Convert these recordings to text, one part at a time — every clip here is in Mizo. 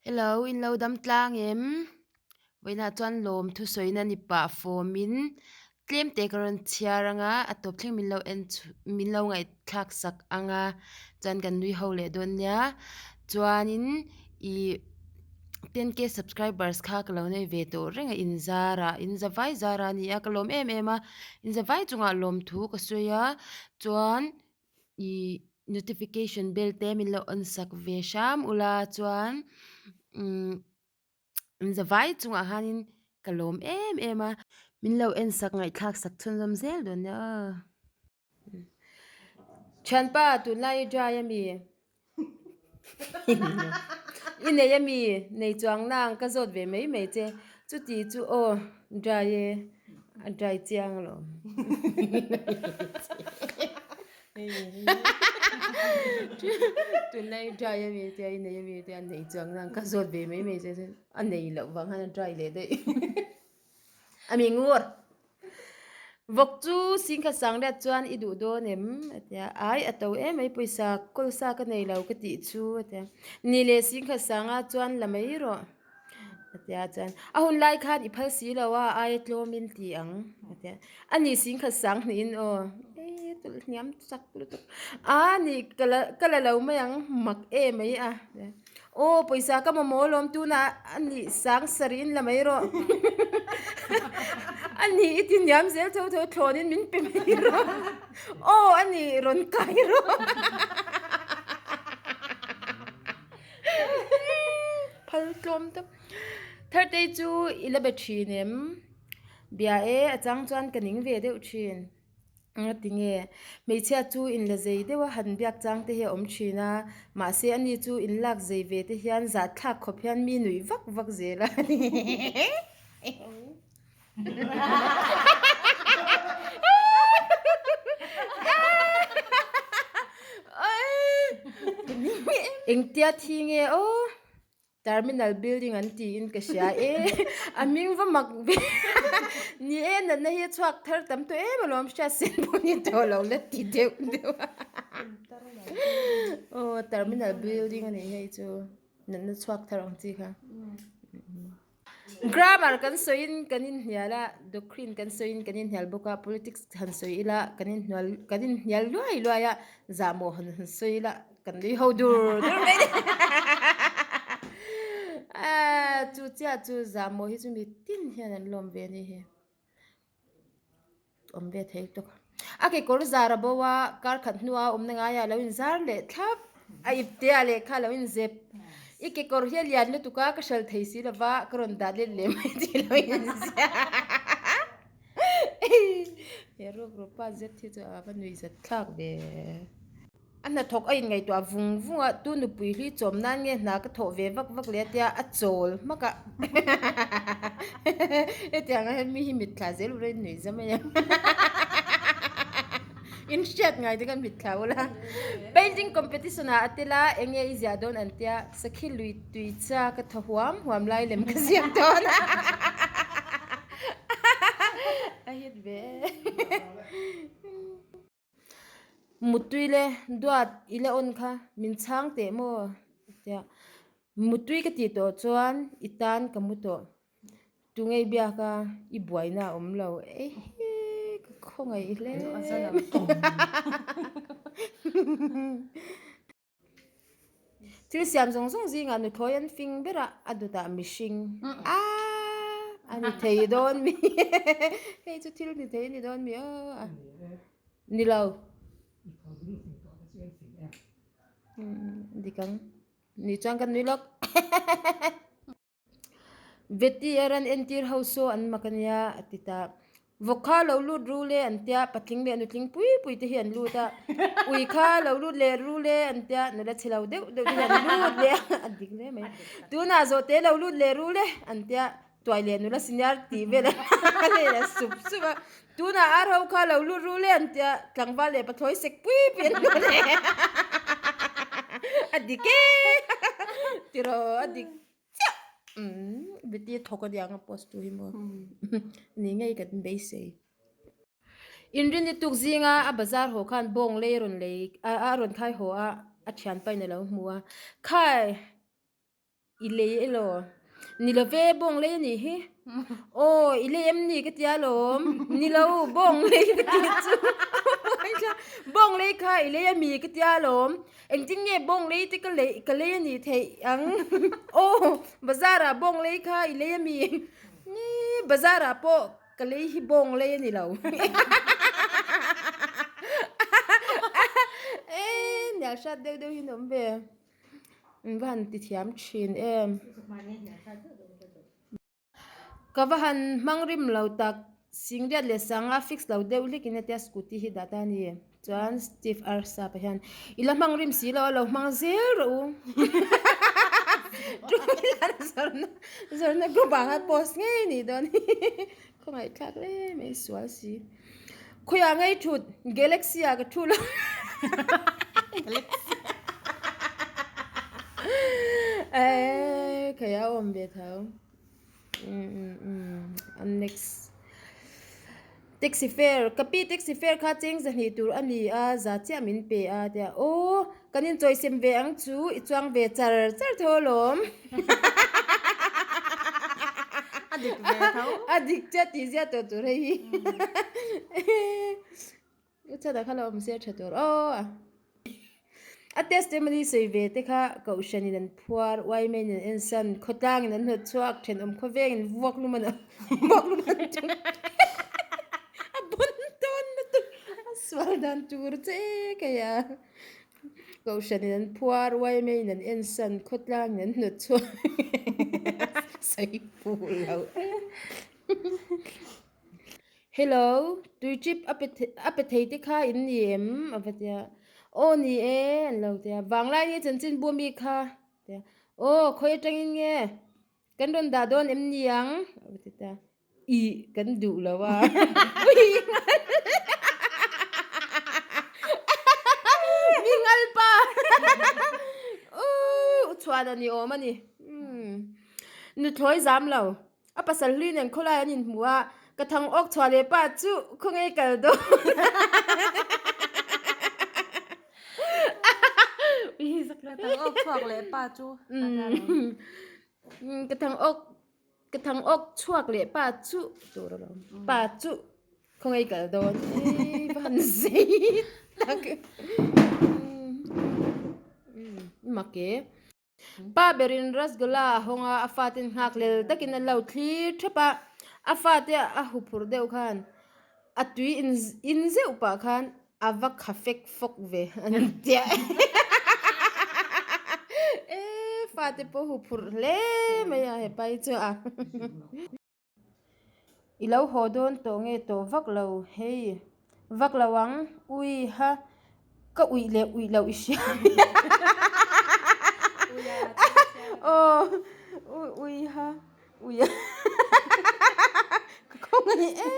Hello, in lo dam tlang em? Vawiinah chuan lawm thusawina ni pah fawmin tlem te ka rawn chhiar ang a, a tawp thleng min lo en chhu min lo ngaihthlak sak ang a, chuan kan nui ho leh dawn nia. Chuanin ih 10k subscribers kha ka lo nei ve tawh reng a inzarah inzavai zarah a ni a ka lawm em em a, inzavai chungah lawmthu ka sawi a, chuan. Ih notification bell te min lo on sak ve hram ula chuan umm zavai chungah hianin ka lawm em em a min lo en sak ngaihthlak sak chhunzawm zel dawn nia aw thianpa tunlai i dry ami i nei ami nei chuang nang ka zawt ve mai mai che chuti chu aw dry e a dry chiang alawm tunlai dry ami tia i nei ami tia nei chuang nang ka zawt ve mai mai che a nei loh vang hian a dry leh daih. A mi ngur. Vawk chu singkha sang riat chuan i duh dawn em? A ti a. Ai, a to em mai pawisa kawlsa ka nei lo ka tih chu a ti a. Ni leh singkha sanga chuan la mai rawh a ti a chuan a hun lai khan i phal si lo a, aia tlawmin ti ang a ti a. A ni singkha sang hnihin aw e tawlh hniam chak lutuk a ni ka la ka la lo mai ang mak em mai a. Aw pawisa ka mamawh alawm tunah a nih sang sarih in la mai rawh a nih i ti hniam zel tho tho thlawnin min pe mai rawh aw a nih rawn kai rawh phal tlawm tawp Thartei chu i la be thin em bia e a chang chuan ka ning ve deuh thin. Nga ti nge? Hmeichhia chu inla zei deuh a han biak chang te hi a awm thin a, mahse ani chu inlak zei ve te hian zahthlak khawp hian mi nuih vak vak zel a Engtia thi nge aw? Terminal building an tiin ka hria e a hming va mak ve ni e natna hi a chhuak thar tam tawh em alawm hriat sen pawh ni tawh lo la ti deuh deuh a aw terminal building a nih hei chu natna chhuak thar ang chi kha grammar kan sawiin kan inhnial a doctrine kan sawiin kan inhnial bawk a politics han sawi ila kan inhnual kan inhnial luai luai a zahmawh han han sawi ila. Kan nui ho dur dur mai ni. Ah, chu chiah chu zahmawh hi chu mi tin hian an lawm ve a ni hi. Awm ve thei tawk. A kekawr zar a bo a, kar khat hnua a awmna ngaiah a lo inzar leh thlap. A iptea lehkha a lo inzep. I kekawr hi a lian lutuk a, ka hral thei si lova, ka rawn dah let leh mai tih a lo inziah. He ruk rupa zet hi chu a va nui zat thlak ve. A hnathawk a inngaihtuah vung vung a, tu nupui hlui chawm nan nge hna ka thawh ve vak vak leh a tia a chawl hmak a hetiang ah hian mi hi mitthla zel ula in nuih zam mai ang in hriat ngai te khan mitthla ula painting competition ah a tel a eng nge i ziah dawn an tia sakhi lui tui cha ka thaw huam huam lai lem ka ziak dawn a a hit ve Mutui le duat i la awn kha min chhang teh maw tia mutui ka tih tawh chuan i tan ka mu tawh tungei biak a i buaina a awm lo ehe ka khawngaih hle Thil siam zawng zawng zingah nuthlawi an fing ber a, a dawtah mihring aaa a ni thei dawn mi hei chu thil ni thei a ni dawn mi aw ni lo dik ang ni chuan ka nui lawk. Veti a ran entir ho saw an mak a nia a ti ta. Vawk kha lo lut ru le an tia, patling leh nutling pui pui te hi an lut a. Ui kha lo lut leh ru le an tia, nula chhe lo deuh deuh te hi an lut leh a, a dik hle mai. Tunah zawhte lo lut leh ru le an tia, tuai leh nula senior tih vel a leh a sup sup a. Tunah ar ho kha lo lut ru le an tia, tlangval leh pathlawi sek pui pui an lut leh a dik e tiraw a dik. chiah umm beti thawk a niang a post tu hi maw ni ngei kan beisei inrinni tuk zinga a bazar haw khan bawng lei a rawn lei a rawn khai haw a a thianpa in a lo hmu a khai. I lei elaw? Ni lo ve, bawng lei a nih hi. Aw, i lei em ni ka tia alawm. Ni lo, bawng lei ka tih chu. Bawng lei kha i lei a mi ka tia alawm. Engtin nge bawng lei te ka lei ka lei a nih theih ang? Aw, bazar ah bawng lei kha i lei a mi? Ni, bazar ah pawh ka lei hi bawng lei a ni lo. E, nial hrat deuh deuh hi an awm ve. In va han ti thiam thin em. Ka va han hmang rim lo tak Singriat leh Sanga fix lo deuh hlek in atia scooty hi dah ta a ni. Chuan Steve Arsa pa hian i la hmang rim si lo a lo hmang zel rawh u. Two-wheeler zawrhna zawrhna group ah khan post ngei a nih dawn hi. Khawngaihthlak hle mai sual si. Khawiah ngei thut Galaxy ah ka thu lo. Eee khawiah a awm ve tho. Next Taxi fare ka pi taxi fare kha cheng zahnih tur a ni a za chiah min pe a tia aw kan inchawisem ve ang chu i chuang ve char char tho alawm. A dik ve tho. A dik chiah tih zia tawh tur hei hi. U chhan ah kha la awm se tha tur aw. A testimony sawi ve te kha kohhran in an phuar, uaime in an ensan, khawtlang in an hnawt chhuak, thenawm khawveng in vuak lum an vuak lum an tum. A bawn tawn lutuk a sual dan tur che kei a. Kohhran in an phuar, uaime in an ensan, khawtlang in an hnawt chhuak sawi fuh lo. Hello, tui trip a pe a pe thei te kha in ni em? A va tia. Aw ni e an lo tia. Vanglai ni chanchin bu ami kha tia. Aw khawi atangin nge kan rawn dah dawn em ni ang? A va ti ta. Ih kan duh lo a. Ui ngal Mi ngal pa U chhuan a ni awm a ni. Nuthlawi zam lo. A pasal hlui nen khawlai an inhmu a, ka thang awk chhuah leh pa chu khawnge kal dawn. Ka thang awk chhuak leh pa chu. Ka thang awk ka thang awk chhuak leh pa chu tur alawm. Pa chu khawnge kal dawn. Ei va han zei tak. Mak e. Pa berin Rasgulla a hawng a, a faten nghakhlel takin an lo thlir thep a, a fate a huphurh deuh khan a tui in zeuh pah khan a va kha fek fawk ve an tia e fate pawh huphurh hle mai a hepa hi chu a. I lo haw dawn tawh nge tawh vak lo hei vak lo ang ui ha ka uih leh uih loh i hria aw ui ha ui a ka khawng a ni e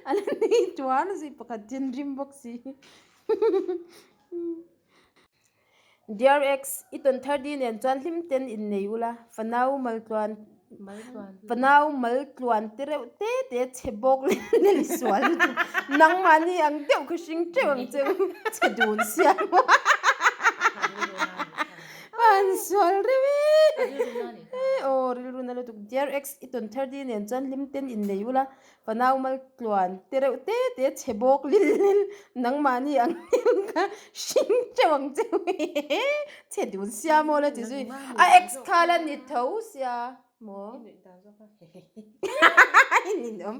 a la ni tuar zui pakhat thinrim bawk si. Dear ex, i tawn thar di nen chuan hlim ten innei ula, fanau maltluan fanau maltluan te reuh te te chhe bawk leh lel sual lutuk nangmahni ang deuh kha hring teuh ang che u chhe dun sia maw an sual reuh e aw rilru na lutuk Dear ex, i tawn thar di nen chuan hlim ten innei ula, Fanau mal tluan te reuh te te chhe bawk lil lil nangmahni ang hlim kha hring teuh ang che u chhe dun sia maw la ti zui a ex kha la ni tho sia maw ninawm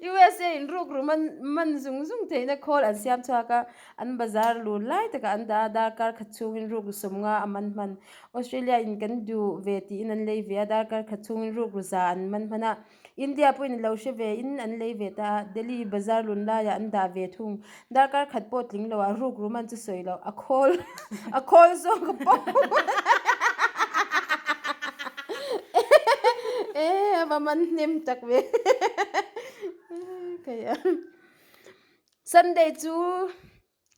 USA in ruk ru man man zung zung theihna khawl an siam chhuak a an bazar lun lai takah an dah a darkar khat chhungin ruk ru sawmnga a man hman Australia in kan duh ve tiin an lei ve a darkar khat chhungin ruk ru za an man hman a. India pawhin lo hre ve in an lei ve ta a, Delhi bazar lun laiah an dah ve thung. Darkar khat pawh tling lo ah ruk rum an chu sawi loh, a khawl a khawl zawk a pawh e a va man hnem tak ve kei a. Sunday chu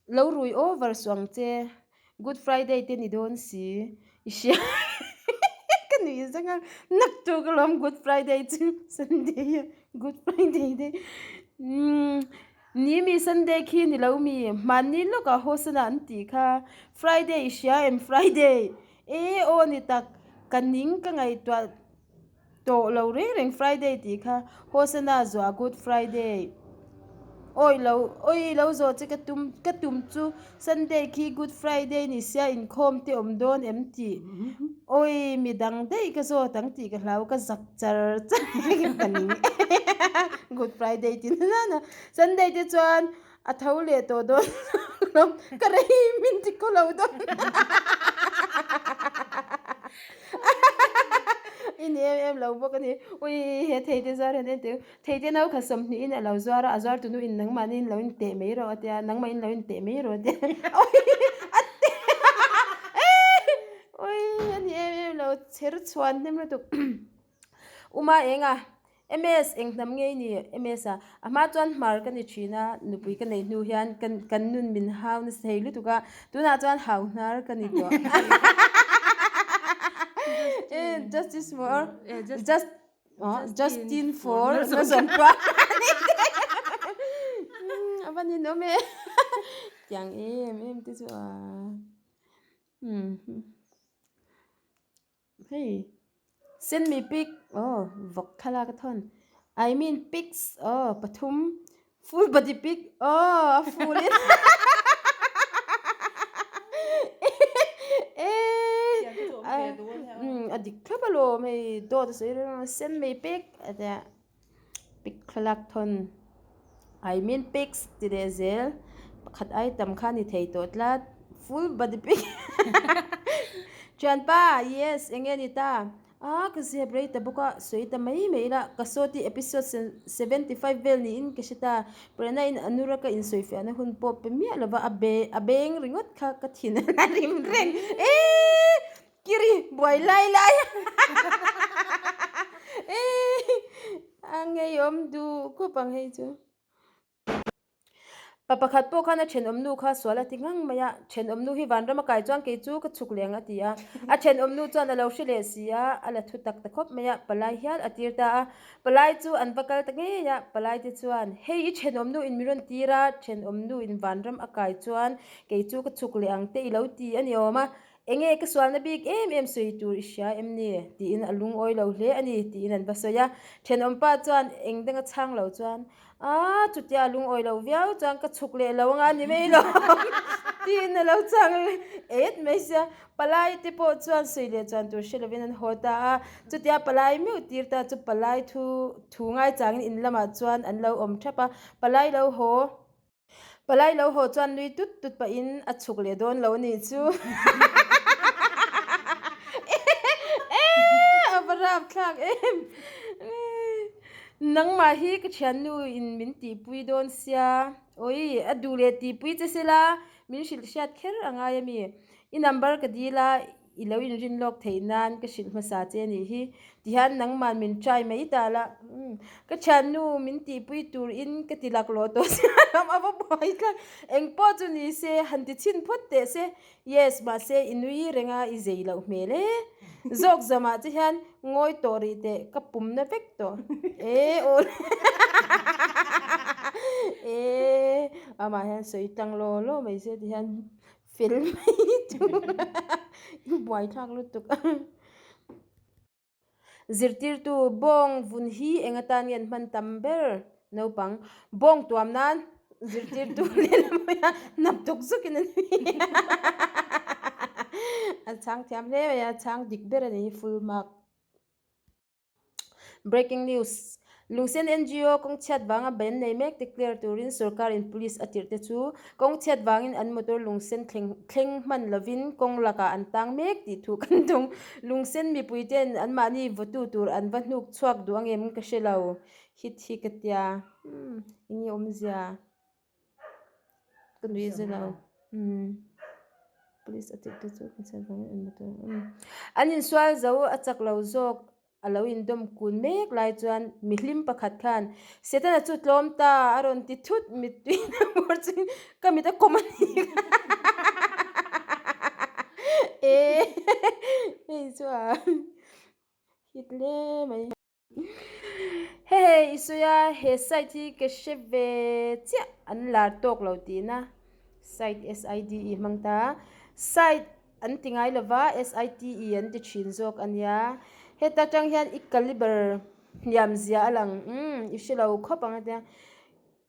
Lo rui over suh ang che, Good Friday te ni dawn si, i hria ka nuih zang a, naktuk alawm Good Friday chu Sunday a Good Friday te umm ni mi Sunday khi ni lo mi hmanni lawkah Hosana an tih kha Friday i hria em Friday e aw ni tak. Ka ning ka ngaihtuah tawh lo reng reng Friday tih kha Hosana zuah Good Friday awi lo awi lo zawh che ka tum ka tum chu Sunday khi Good Friday ni sia inkhawm te awm dawn em tih awi mi dang daih ka zawt ang tih ka hlau ka zak char char ka ning Good Friday tih na nana Sunday te chuan a tho leh tawh dawn lo ka rei min ti khaw lo dawn i ni em em lo bawk a ni ui he thei te zuar hian entir thei te nau kha 20 in a lo zuar a a zuar tunu in nangmahni in lo in teh mai rawh a tia nangmah in lo in teh mai rawh a tia ui a teh ui a ni em em lo chher chhuan hnem lutuk. Uma eng a, MS eng hnam nge i ni? MS a, a hma chuan hmar ka ni thin a, nupui ka neih hnu hian kan kan nun min hau nasa thei lutuk a, tunah chuan hau hnar ka ni tawh. Justice for just Justin for Mazawmpa a va ninawm e tiang em em te chu a. Hei send me pic aw vawk thlalak a thawn I mean pics aw pathum full body pic aw a full in a dik thlap alawm hei dawt a sawi reng a send me pic a tia pic thlalak thawn I mean pics ti leh zel pakhat ai tam kha ni thei tawh tlat full body pic thianpa yes eng nge ni ta a ka zep rei ta bawk a sawi ta mai mai ila ka saw tih episode 75 vel niin ka hre ta prerna in anura ka insawi fiahna hun pawh pe miah lova a be a beng ringawt kha ka thin a rim reng eee. Kiri buai lai lai a ngeiawm duh khawp ang hei chu. Pa pakhat pawh khan a thenawm nu kha sual a ti ngang mai a, thenawm nu hi vanram a kai chuan kei chu ka chhuk leh ang a ti a, a thenawm nu chuan a lo hre leh si a, a la thu tak ta khawp mai a, palai hial a tir ta a, palai chu an va kal ta ngei a, palai te chuan hei i thenawm nu in mi rawn tir a, thenawm nu in vanram a kai chuan kei chu ka chhuk leh ang te i lo ti a ni awm a, Enge ka sualna bik em em sawi tur i hria em ni? tiin a lungawi lo hle a ni tiin an va sawi a. Thenawmpa chuan eng danga chhang lo chuan, Aaa chutia a lungawi lo viau chuan ka chhuk leh lo anga ni mai lo tiin a lo chhang et mai sia. Palai te pawh chuan sawi leh chuan tur hre lovin an haw ta a. Chutia palai meuh tir ta chu palai thu thu ngaichangin in lamah chuan an lo awm thap a. Palai lo haw. Palai lo haw chuan nui tut tut pahin a chhuk leh dawn lo anih chu. A va rap thlak em. Nangmah hi ka thiannu in min tihpui dawn sia. Awi, a duh leh tihpui che sela min hrilh hriat kher a ngai ami. I number ka dil a, I lo inrin lawk theih nan ka hrilh hmasa che a nih hi. Tihian nangman min try mai ta la. Umm ka thiannu min tihpui tur in ka ti laklawh tawh sia lam a va buai tlat. Eng pawh chu ni se han ti chhin phawt teh se. Yes mahse i nui reng a i zei loh hmel e. Zawk zamah che hian ngawi tawh rih teh ka pum na vek tawh. E aw e amah hian sawi tlang law law mai se tihian. Fel mai chu i buaithlak lutuk a. Zirtirtu bawng vun hi eng atan nge an hman tam ber naupang bawng tuam nan zirtirtu lehlam hawi a hnap tawk zawkin a ni a chhang thiam hle mai a chhang dik ber a ni hi full mark. Breaking news, Lungsen NGO kawngchhiat vanga ban nei mek te clear turin sorkar in police a tirh te chu kawngchhiat vangin an motor Lungsen thleng thleng hman lovin kawng lakah an tang mek tih thu kan tum. Lungsen mipui ten anmahni vawtu tur an va hnuk chhuak duh angem ka hre lo hit hi ka tia umm enge awmzia. Ka nui zet lo umm police a tirh te chu ka chhiat vang in motor umm an insual zo a chak lo zawk a lo indawm kun mek lai chuan mihlim pakhat khan Setana chu tlawm ta a rawn ti thut mittui na hmur chu ka mit a kawm a ni e hei chu a hit hle mai. Hehei i sawi a, he site hi ka hre ve chiah an lar tawk lo tihna site S I D E hmang ta a, site. an ti ngai lova, S-I-T-E an ti thin zawk a nia. Heta tang hian i caliber hniam zia a lang, umm i hre lo khawp ang a tia.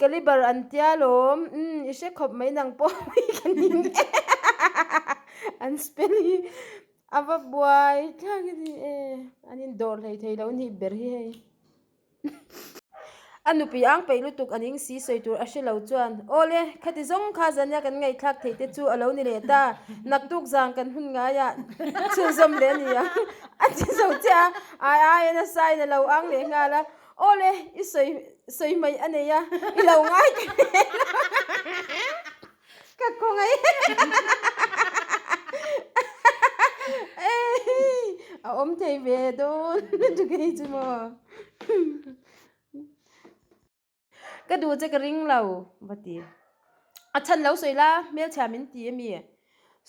Caliber an tia lawm, umm i hre khawp mai nang pawh mai ka ning e an spell hi a va buai thlak a ni e, an indawr hlei thei lo a nih ber hi hei. A nupui ang peih lutuk a ning si sawi tur a hre lo chuan, Awle, khati zawng kha zania kan ngaihthlak theih te chu a lo ni leh ta, naktuk zang kan hun ngaiah chhunzawm leh a ni ang a ti zo chiah a, ai ai a nasa in a lo ang leh nghal a, Awle, i sawi sawi mai a nei a, i lo ngai ta hle lo ka khawngaih a awm thei ve dawn lutuk hei chu maw ka duh che ka ring lo va ti a chhan lo sawi la hmelchhia min ti ami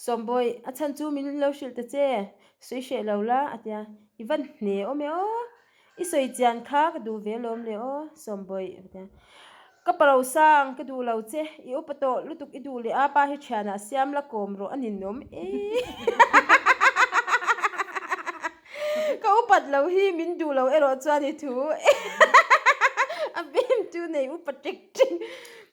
sawmbawi a chhan chu min lo hrilh ta che sawi hreh lo la a tia i van hne awm e aw. I sawi chian kha ka duh ve alawm le aw, Sawmbawi a ti a. Ka paro sang, ka duh lo che, i upa tawh lutuk i duh leh a, pa hi thianah siam la kawm rawh a ninawm e. Ka upat lo hi min duh lo erawh chuan i thu a bem tu nei upa tek tek.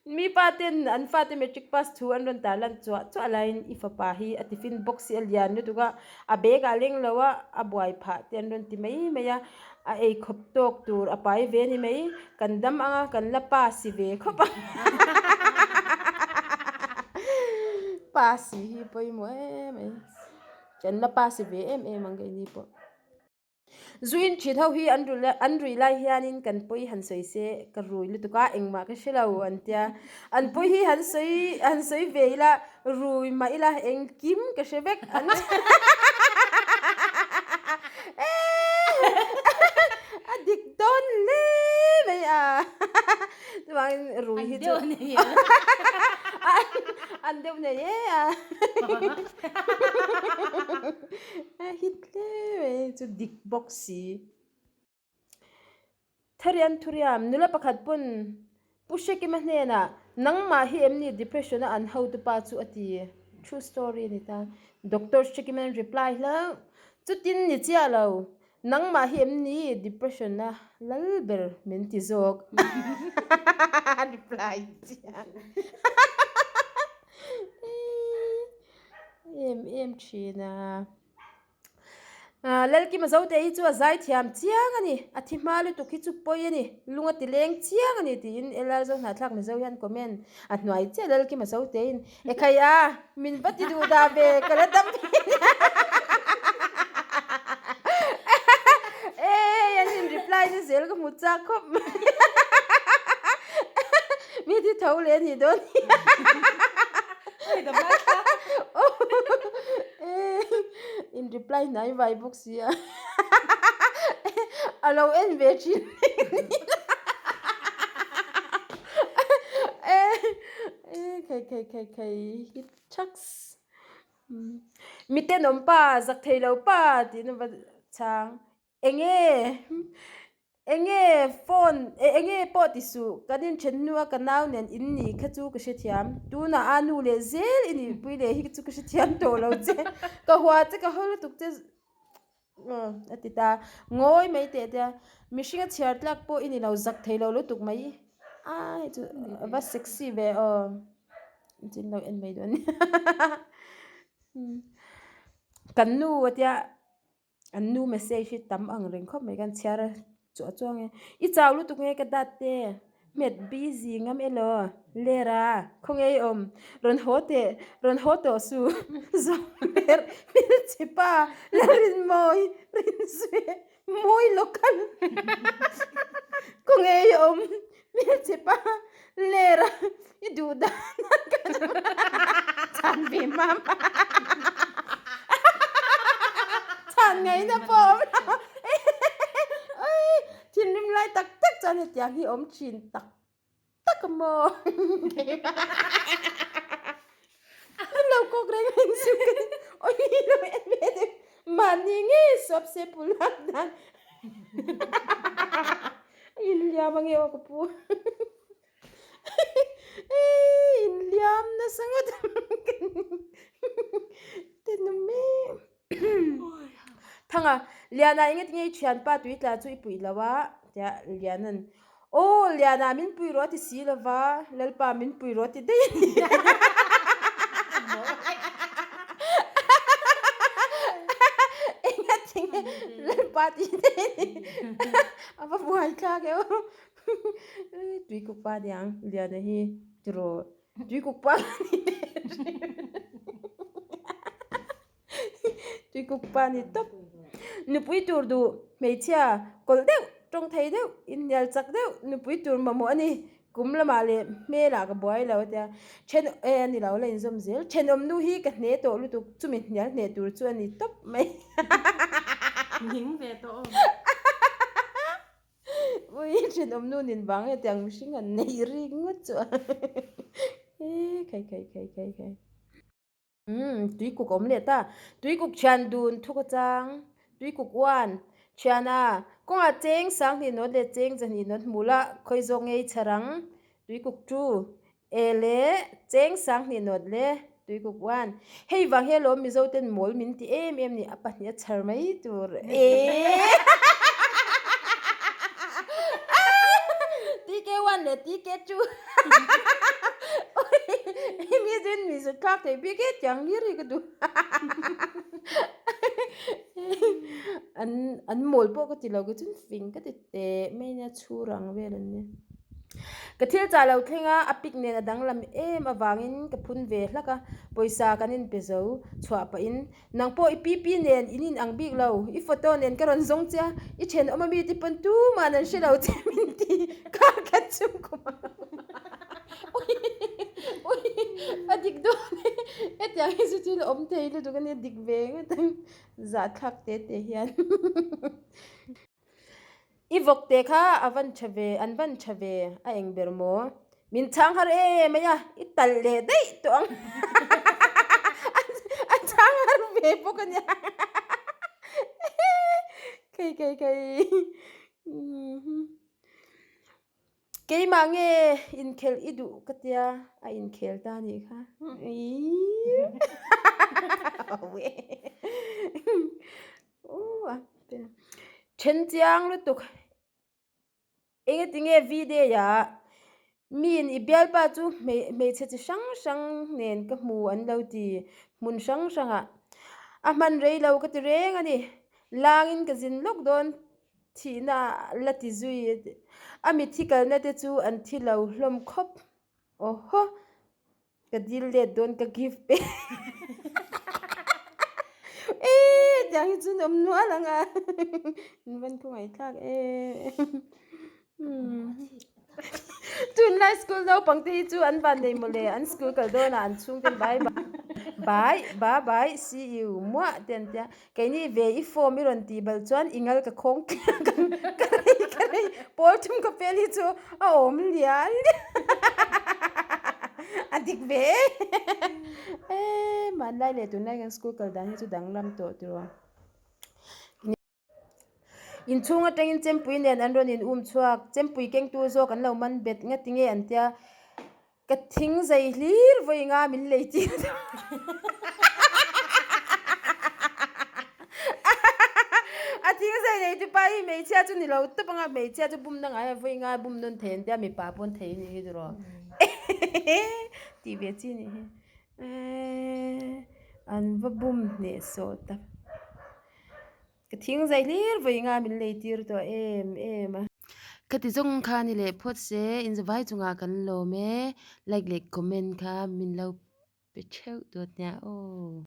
Mi pa ten an fate matric pass thu an rawn tar lan chuah chuah laiin i fapa hi a tiffin box hi a lian lutuk a, A bag ah leng lo a, a buai phah te an rawn ti mai mai a, a ei khawp tawk tur a pai ve ni mai, kan dam ang a, kan la pa si ve khawp ang pa si hi pawimawh em mai, kan la pa si ve em em ang keini pawh. Zuin thin ho hi an rul an rui lai hianin kan pawi han sawi se ka rui lutuk a engmah ka hre lo an tia an pawi hi han sawi han sawi ve ila rui mah ila engkim ka hre vek an a dik dawn hle mai a chuvangin rui hi chu an deuh nei e a. A hit hle mai chu dik bawk si. Tharian Thuriam, nula pakhat pawn Pu Hrekima hnenah nangmah hi em ni depression a an hotu pa chu a ti. True story a ni ta. Doctor Hrekima'n reply hlauh, Chutin ni chiah lo, nangmah hi em ni depression a lal ber min ti zawk. Reply chiah. Em em thin a. Lalkima Zote hi chu a zai thiam chiang a ni. A thi hma lutuk hi chu pawi a ni. Lung a ti leng chiang a ni tiin LR Zohnahthlak Mizo hian comment a hnuai chiah Lalkima Zote in Ekhai a, min va ti duh dah ve ka la dam ve nia. Ei an in reply na zel ka hmu chak khawp mai. Mi thi tho leh a nih dawn hi. In reply hnai vai bawk si a a lo en ve thin khai khai khai khai hit thaks mi tenawm pa zak thei lo pa tiin a va chhang. Enge? Enge phone e enge pawh ti suh, kan inthen hnua ka nau nen in ni kha chu ka hrethiam, tunah a nu leh zel i nihpui leh hi chu ka hrethiam tawh lo che, ka hua che ka haw lutuk che a ti ta, ngawi mai teh tia, mihring a chhiar tlak pawh i ni lo zak thei lo lutuk mai, a hei chu a va sexy ve aw, chin lo en mai dawn nia, kan nu a tia. An nu message hi tam ang reng khawp mai kan chhiar a chuah chuang e. I chau lutuk nge ka dat te hmet busy ngam elaw ler a khawnge i awm rawn haw teh rawn haw tawh su zawng ler hmelchhe pa la rin mawi rin zui mawi local khawnge i awm hmelchhe pa ler a i duh dan chhan ve mam chhan ngaihna pawh awm lo oi thinrim lai tak tak chuan hetiang hi awm thin tak tak a maw an lo kawk reng reng chu ka ni oi lo en ve deuh mahni ngei suap se pu lak dan a inliam ange aw ka pu. Inliam nasa ngawt tenawm em. Thanga, Liana eng ati nge i thianpa tui tla chu i puih lo a? Tia Liana'n, Aw Liana min pui rawh a ti si lo va, Lalpa min pui rawh a ti daih a ni. Eng ati nge Lalpa ti daih a ni. A va buai thlak e aw. Tuikuk pa niang Liana hi tiraw Tuikuk pa ni Tuikuk pa ni tawp. Nupui tur duh hmeichhia kawlh deuh tawng thei deuh inhnial chak deuh nupui tur mamawh a ni. Kum lamah leh hmelah ka buai lo a tia. Then e a ni lo la inzawm zel. Thenawm nu hi ka hne tawh lutuk chumi hnial hneh tur chu a ni tawp mai. Ning ve tawh awm. Ui thenawm nu nin vang hetiang mihring an nei rik ngawt chu a e khai khai khai khai khai. Umm tuikuk a awm leh ta. Tuikuk thian dun thuk a chang. Tuikuk uan thiana kawngah cheng sanghnih nawt leh cheng zahnih nawt hmuh la khawi zawk ngei chhar ang. Tuikuk chu E le, cheng sanghnih nawt le, Tuikuk uan. Hei vang hi alawm Mizo ten mawl min ti em em ni, a pahnih a chhar mai tur e. TK1 leh TK2. Oi, hemi chuan mi zut thlak thei bik e, tiang hlir hi ka duh. An an mawl pawh ka ti lo kei chuan fing ka ti teh mai nia chhur ang vel an nia. Ka thil chah lo thleng a, a pic nen a danglam em avangin ka phun ve hlak a, pawisa kan inpe zo chhuah pahin, Nang pawh i pipi nen in in ang bik lo, i photo nen ka rawn zawng che a, i thenawm ami te pawn tuman an hre lo che min ti kar khat chung kum a Ui ui a dik dawn e, hetiang hi chu thil awm thei lutuk a nia dik ve ngawt ang zahthlak te te hian. I vawk te kha a van tha ve, an van tha ve, a eng ber maw? Min chhang har em mai a, i talh leh daih tawh ang. A chhang har ve bawk a nia. Khei khei khei. Keimah nge inkhelh i duh ka tia, a inkhel ta anih kha. Then chiang lutuk engatinge V-day ah miin i bialpa chu hmeichhe chi hrang hrang nen ka hmu an lo ti hmun hrang hrangah a hman rei lo ka ti reng a ni. Langin ka zin lawk dawn Thihna la ti zui a mitthi kalna te chu an thi lo hlawm khawp. Awhaw! Ka dil let dawn ka gift pe. Eee tiang hi chuan awm nual ang a. In van khawngaihthlak e. Tunlai school naupang te hi chu an van nei mawle an school kal dawnah an chhungten bye bye bye bye see you muah te an tia keini ve i form i rawn tih bal chuan i ngal ka khawng tliak ang ka rei ka rei pawl thum ka pel hi chu a awm lian lian a dik ve e hmanlai leh tunlai kan school kal dan hi chu danglam tawh tiraw. Inchhung atangin chempui nen an rawn in um chhuak, chempui kengtu zawk an lo man bet nga tinge an tia, ka thing zai hlir vawi nga min lei tir dawn a thing zai nei tupa hi hmeichhia chu ni lo tawp anga hmeichhia chu bumna ngai a vawi nga bum nawn thei an tia mipa pawn thei a nih hi tiraw tih ve chi a nih hi an va bum hnehsawh tak. Ka thing zai hlir vawi nga min lei tir tawh em em a. Khati zawng kha ni leh phawt se inzavai chungah kan lawm e like leh comment kha min lo pe theuh dawt nia aw.